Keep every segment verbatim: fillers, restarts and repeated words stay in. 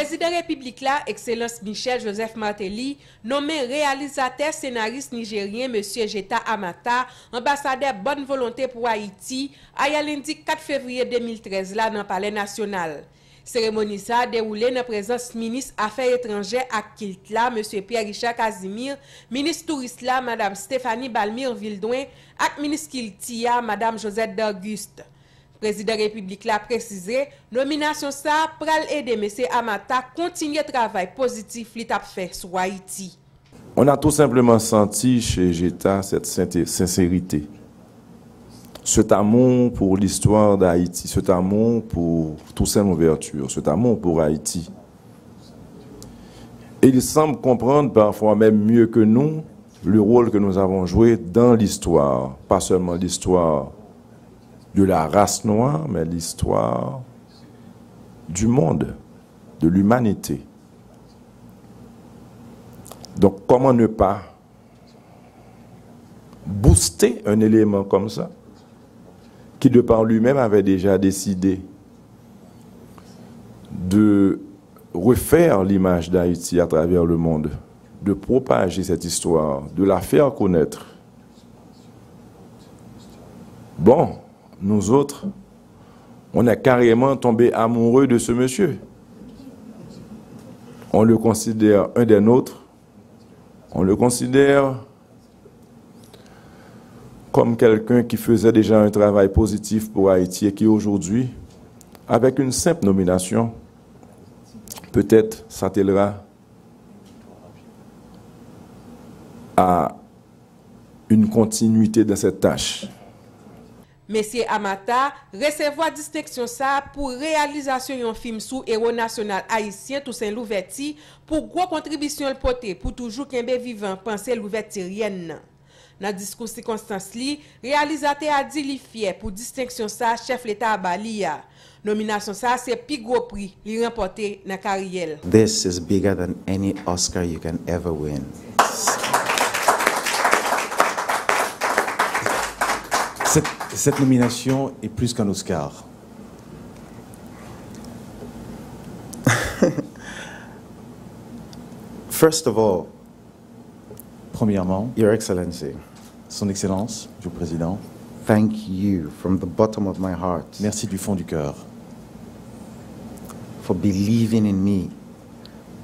Prezidan Repiblik la, Ekselans Michel Joseph Martelly, nonmen reyalizatè senaris nijeryen Mesye Jetta Amata anbasadè bòn volonte pou Ayiti, ayè lendi kat fevriye de mil trèz la nan Palè Nasyonal. Seremoni sa a dewoule nan prezans minis afè etranjè ak kilt la, Mesye Pierre Richard Casimir, minis touris la, Madam Stéphanie Balmir Vildoin, ak minis kilti a, Madam Josette Darguste. Prezidan Repiblik la presize, nominasyon sa a pral ede Mesye Amata kontinye travay pozitif li t ap fè sou Ayiti. On a tout simplement senti chez Jetta cette sinte- sincérité, cet amour pour l'histoire d'Haïti, cet amour pour Toussaint Louverture, cet amour pour Haïti. Et il semble comprendre parfois même mieux que nous le rôle que nous avons joué dans l'histoire, pas seulement l'histoire de la race noire, mais l'histoire du monde, de l'humanité. Donc, comment ne pas booster un élément comme ça, qui de par lui-même avait déjà décidé de refaire l'image d'Haïti à travers le monde, de propager cette histoire, de la faire connaître. Bon, nous autres, on est carrément tombé amoureux de ce monsieur. On le considère un des nôtres. On le considère comme quelqu'un qui faisait déjà un travail positif pour Haïti et qui aujourd'hui, avec une simple nomination, peut-être s'attellera à une continuité dans cette tâche. Mesye Amata resevwa distenksyon sa a pou reyalizasyon yon fim sou ewo nasyonal ayisyen Tousen Louvèti pou gwo kontribisyon l pote pou toujou kenbe vivan panse louvètiryèn nan. Nan diskou sikonstans li, reyalizatè a di li fyè pou distenksyon sa a chèf leta a ba li a. Nominasyon sa a se pi gwo pri li ranpòte nan karyè l. This is bigger than any Oscar you can ever win. Cette, cette nomination est plus qu'un Oscar. First of all, Premièrement, Your Excellency, Son Excellence, Monsieur le Président, thank you from the bottom of my heart, merci du fond du cœur, for believing in me,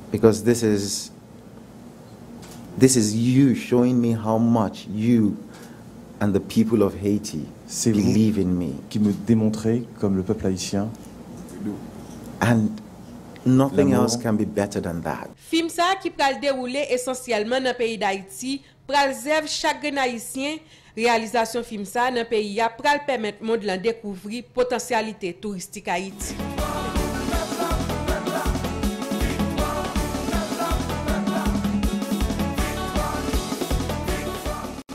because this is this is you showing me how much you and the people of Haiti, c'est vous, believe in me, qui me démontrez comme le peuple haïtien, and nothing else, l'amour, can be better than that. Fim sa a ki pral dewoule esansyèlman nan peyi Dayiti pral zèv chak grenn Ayisyen. Reyalizasyon fim sa a nan peyi a pral pèmèt mond lan dekouvri potansyalite touristik Ayiti.